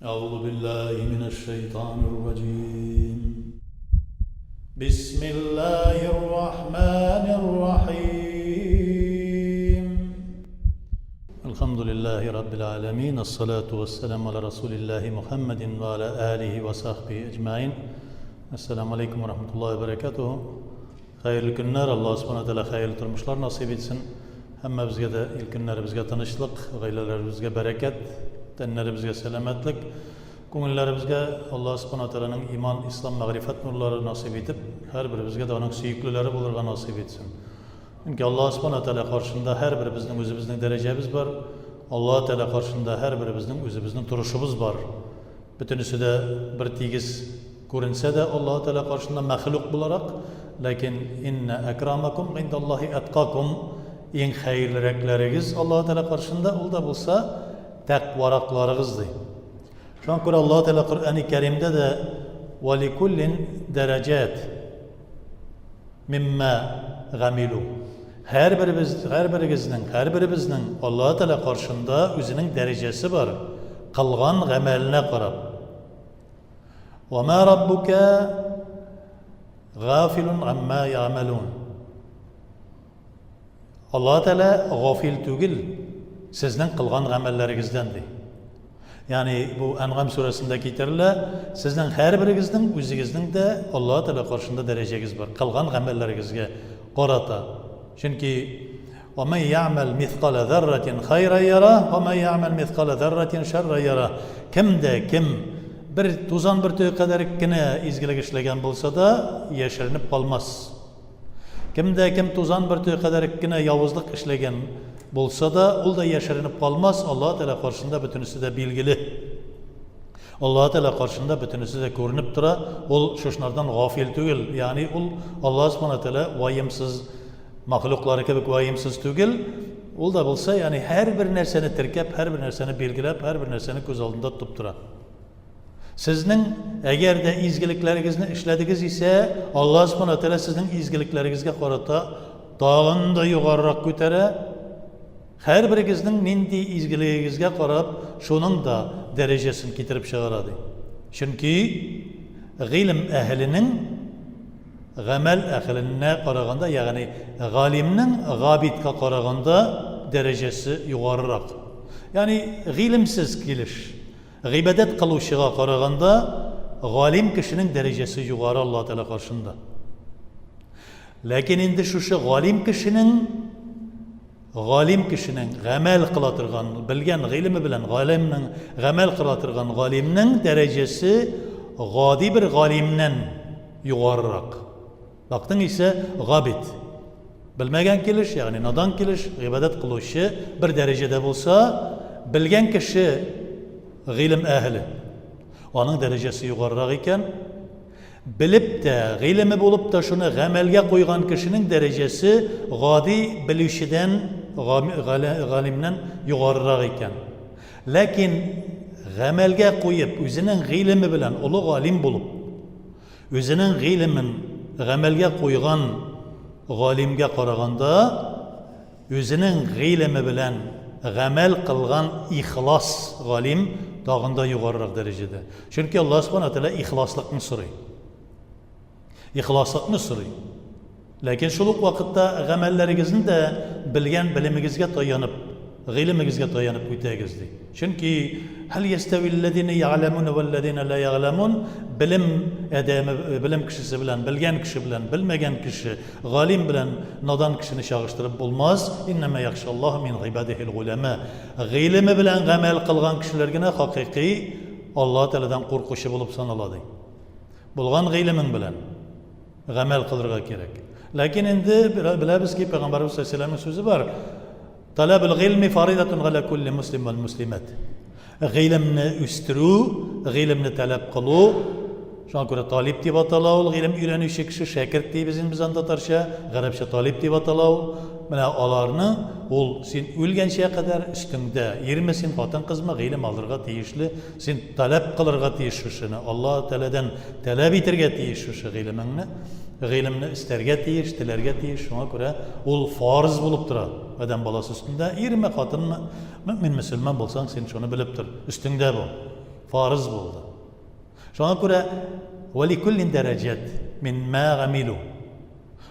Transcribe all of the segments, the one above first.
أعوذ بالله من الشيطان الرجيم بسم الله الرحمن الرحيم الحمد لله رب العالمين الصلاة والسلام على رسول الله محمد وعلى آله وصحبه أجمعين السلام عليكم ورحمة الله وبركاته Хәерле көннәр, Аллаһ Субхана Тәгалә хәерле тормышлар насыйп итсен. Һәммәбезгә дә ил-көннәребезгә тынычлык, гаиләләребезгә бәрәкәт, тәннәребезгә сәламәтлек, күңелләребезгә Аллаһ Субхана Тәгаләнең иман, ислам, мәгърифәт нурлары насыйп итеп, һәрберебезгә дә аның сөеклеләре булырга насыйп итсен. Чөнки Аллаһ Субхана Тәгалә каршында һәрберебезнең үзебезнең дәрәҗәбез бар. Аллаһ Тәгалә каршында һәрберебезнең үзебезнең торышыбыз бар. Бөтенесе дә бер тигез Күренсә дә Аллаһы Тәгалә каршында мәхлук буларак, ләкин иннә әкрамакум гыйндаллаһи әткакум, иң хәерлерәкләрегез Аллаһы Тәгалә каршында, ул да булса тәкъваракларыгыз ди. Шуңа күрә Аллаһы Тәгалә Коръәни Кәримдә дә вә ликуллин дәрәҗәт мимма гамилу. Һәрберебез, һәрберегезнең, һәрберебезнең Аллаһы Тәгалә каршында үзенең дәрәҗәсе бар, кылган гамәленә карап. Ва ма раббука гафилун амма ямалун. Аллаһ Тәгалә гафил түгел сезнең кылган гамәлләрегездән ди. Ягъни бу Әнгам сүрәсендә китерелә, сезнең һәрберегезнең үзегезнең дә Аллаһ Тәгалә каршында дәрәҗәгез бар, кылган гамәлләрегезгә карата. Чөнки Ва ман я'мәл мисқала зарратин хайран яра, ва ман я'мәл мисқала зарратин шәрран яра. Кем дә кем бер тузан бөртеге кадәр кенә изгелек эшләгән булса да, яшеренеп калмас. Кем дә кем тузан бөртеге кадәр кенә явызлык эшләгән булса да, ул да яшеренеп калмас, Аллаһ Тәгалә каршында бөтенесе дә билгеле. Аллаһ Тәгалә каршында бөтенесе дә күренеп тора, ул шушнардан гафил түгел, ягъни ул Аллаһ Субхана Тәгалә ваемсыз Мәхлуклары кебек ваемсыз түгел, ул да булса, ягъни һәрбер нәрсәне теркәп, һәрбер нәрсәне билгеләп, һәрбер нәрсәне күз алдында тотып тора. Сезнең әгәр дә изгелекләрегезне эшләдегез исә, Аллаһ Субхана Тәгалә сезнең изгелекләрегезгә карата тагын да югарырак күтәрә. Һәрберегезнең нинди изгелегегезгә карап, шуның да дәрәҗәсен китереп чыгара ди. Чөнки гыйлем әһеленең Гамәл әһеленә караганда, ягъни галимнең габидка караганда дәрәҗәсе югарырак. Ягъни гыйлемсез килеш гыйбадәт кылучыга караганда галим кешенең дәрәҗәсе югары Аллаһ Тәгалә каршында. Ләкин инде шушы галим кешенең галим кешенең гамәл кыла торган, белгән гыйлеме белән галимнең гамәл кыла торган галимнең дәрәҗәсе гади бер галимнән югарырак. Бактың исә габид. Белмәгән килеш, ягъни надан килеш, гыйбадәт кылучы бер дәрәҗәдә булса, белгән кеше гыйлем әһеле. Аның дәрәҗәсе югарырак икән, Белеп тә, гыйлеме булып та шуны гамәлгә куйган кешенең дәрәҗәсе гади белүчедән, галимнән югарырак икән. Ләкин гамәлгә куеп, үзенең гыйлеме белән олы галим булып, үзенең гыйлемен гамәлгә куйган галимгә караганда, Үзенең гыйлеме белән гамәл кылган ихлас галим тагын да югарырак дәрәҗәдә. Чөнки Аллаһ Субхана Тәгалә ихласлыкны сорый. Ихласлыкны сорый. Ләкин шул ук вакытта гамәлләрегезне дә белгән белемегезгә таянып, гыйлемегезгә таянып үтәгез ди. Чөнки һәл ястәвилләзина я'ламун вәлләзина ла я'ламун белем адәме белем кешесе белән белгән кеше белән белмәгән кеше галим белән надан кешене чагыштырып булмас. Иннәмә яхшаллаһу мин гыйбадихил голәмә. Гыйлеме белән гамәл кылган кешеләр генә хакыйкый Аллаһ Тәгаләдән куркучы булып санала ди. Булган гыйлемең белән гамәл кылырга кирәк. Ләкин инде беләбез ки, Пәйгамбәрбез саллаллаһу алейһи сүзе бар. Таләбул гыйльми фаридатун галя кулли муслим вәл муслимат. Гыйлемне үстерү, гыйлемне таләп кылу, шуңа күрә талиб дип атала ул, гыйлем өйрәнүче кеше, шәкерт дибез инде без аны татарча, гарәпчә талиб дип атала ул. Менә аларны ул син үлгәнчә кадәр өстеңдә, ирме син, хатын-кызмы, гыйлем алырга тиешле, син таләп кылырга тиеш шушыны, Аллаһ Тәгаләдән таләп итәргә тиеш шушы гыйлемеңне. Гыйлемне өстәргә тиеш, теләргә тиеш. Шуңа күрә ул фарыз булып тора адәм баласы өстендә. Ирме, хатынмы, мөэмин мөселман булсаң, син шуны белеп тор. Өстеңдә бу. Фарыз булды. Шуңа күрә валикуллин дәрәҗәт мимма гамилу.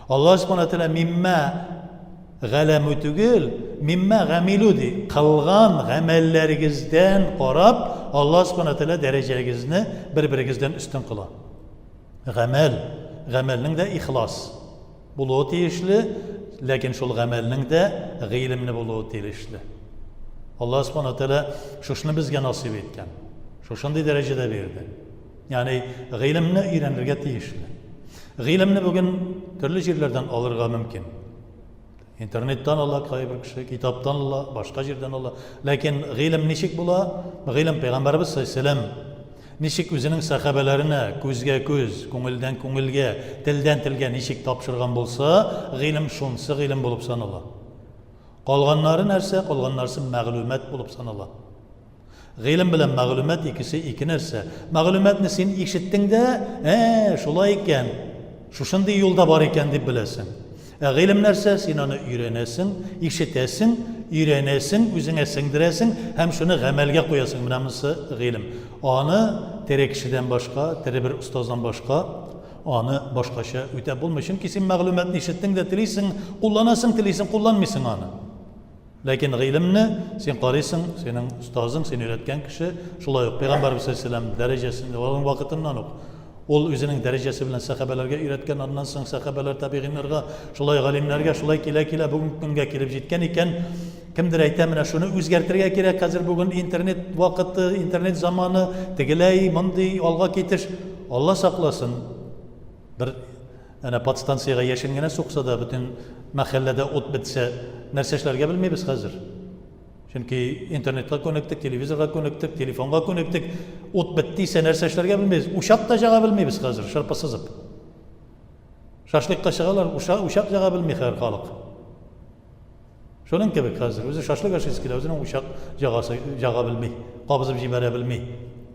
Аллаһ субхана тәгалә мимма галәмү түгел, мимма гамилу ди. Кылган гамәлләрегездән карап, Аллаһ субхана тәгалә дәрәҗәгезне бер-берегездән өстен кыла. Гамәл, гамәлнең дә ихлас булуы тиешле, ләкин шул гамәлнең дә гыйлемле булуы тиешле. Аллаһ субхана тәгалә шушыны безгә насыйп иткән. Шушындый дәрәҗәдә бирде. Ягъни гыйлемне өйрәнергә тиешле. Гыйлемне бүген төрле җирләрдән алырга мөмкин. Интернеттан ала кайбер кеше, китаптан ала, башка җирдән ала. Ләкин гыйлем ничек була? Гыйлем пәйгамбәрбез саллаллаһу ничек үзенең сәхабәләренә күзгә күз, күңелдән күңелгә, телдән телгә ничек тапшырган булса, гыйлем шунсы гыйлем булып санала. Калганнары нәрсә? Калганнарсы мәгълүмат булып санала. Гыйлем белән мәгълүмат икесе ике нәрсә. Мәгълүматны син ишеттең дә, ә, шулай икән, шушындый юл да бар икән дип беләсең. Ә гыйлем нәрсә? Син аны өйрәнәсең, ишетәсең, өйрәнәсең, үзеңә сеңдерәсең һәм шуны гамәлгә куясың. Менә монысы гыйлем. Аны тере кешедән башка, тере бер остаздан башка аны башкача үтәп булмый. Чөнки син мәгълүматны ишеттең дә телисең, кулланасың, телисең, кулланмыйсың аны. Ләкин гыйлемне син карыйсың, синең остазың, сине өйрәткән кеше, шулай ук Пәйгамбәрбез саллаллаһу дәрәҗәсен, аның вакытыннан ук ул үзенең дәрәҗәсе белән сәхабәләргә өйрәткән, аннан соң сәхабәләр табигыйннарга, шулай галимнәргә, шулай килә-килә бүгенге көнгә килеп җиткән икән. Кемдер әйтә, менә шуны үзгәртергә кирәк, хәзер бүген интернет вакыты, интернет заманы, тегеләй, мондый алга китеш. Алла сакласын. Бер Әнә подстанциягә яшен генә сукса да, бөтен мәхәлләдә ут бетсә, нәрсә эшләргә белмибез хәзер. Чөнки интернетка күнектек, телевизорга күнектек, телефонга күнектек. Ут бетте исә нәрсә эшләргә белмибез. Учак та җага белмибез хәзер, шырпы сызып. Шашлыкка чыгалар, учак җага белми хәзер халык. Шуның кебек хәзер. Үзе шашлык ашыйсы килә, үзенең учак җагасы җага белми, кабызып җибәрә белми,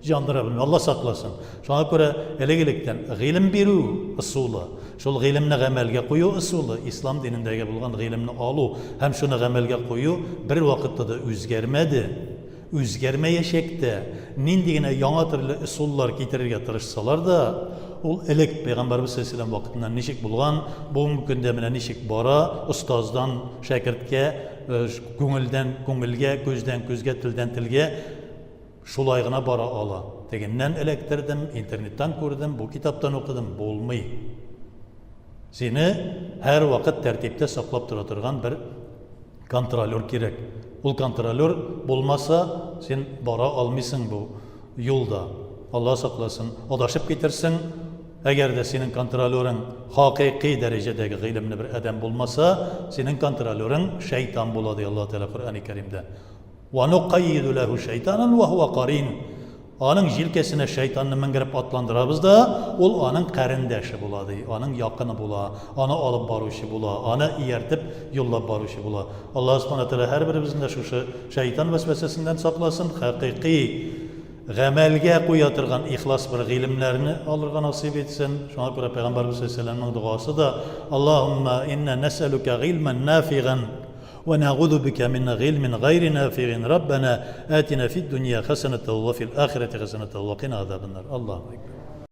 җандыра белми. Алла сакласын. Шуңа күрә элек-электән гыйлем бирү ысулы, шул гыйлемне гамәлгә кую ысулы, ислам динендәге булган гыйлемне алу һәм шуны гамәлгә кую бер вакытта да үзгәрмәде. Үзгәрмәячәк тә. Нинди генә яңа төрле ысуллар китерергә тырышсалар да, ул элек Пәйгамбәрбез салләллаһу галәйһи вакытыннан ничек булган, бүгенге көндә менә ничек бара, остаздан шәкерткә, күңелдән күңелгә, күздән күзгә, телдән телгә шулай гына бара ала. Тегеннән эләктердем, интернеттан күрдем, бу китаптан укыдым, булмый. Сине һәрвакыт тәртиптә саклап тора торган бер контролер кирәк. Ул контролер булмаса, син бара алмыйсың бу юлда. Алла сакласын, адашып китерсең. Әгәр дә синең контролерың хакыйкый дәрәҗәдәге гыйлемле бер адәм булмаса, синең контролерың шәйтан була, ди Аллаһ Тәгалә Коръәни Кәримдә. Ва нукайиду ләһу шайтанан ва һуа карин. Аның җилкәсенә шайтанны менгереп атландырабыз да, ул аның карендәше була, ди, аның якыны була, аны алып баручы була, аны ияртеп, юллап баручы була. Аллаһ Субхана Тәгалә һәрберебезне дә шушы шайтан вәсвәсәсеннән сакласын, хакыйкый гамәлгә куя торган ихлас бер гыйлемнәрне алырга насыйп итсен. Шуңа күрә Пәйгамбәрбез саллаллаһу галәйһи ва сәлләмнең догасы да, Аллаһумма инна нәсәлүкә гыйльмән нафиган ونعوذ بك من علم غير نافع ربنا آتنا في الدنيا حسنة وفي الآخرة حسنة وقنا عذاب النار الله أكبر.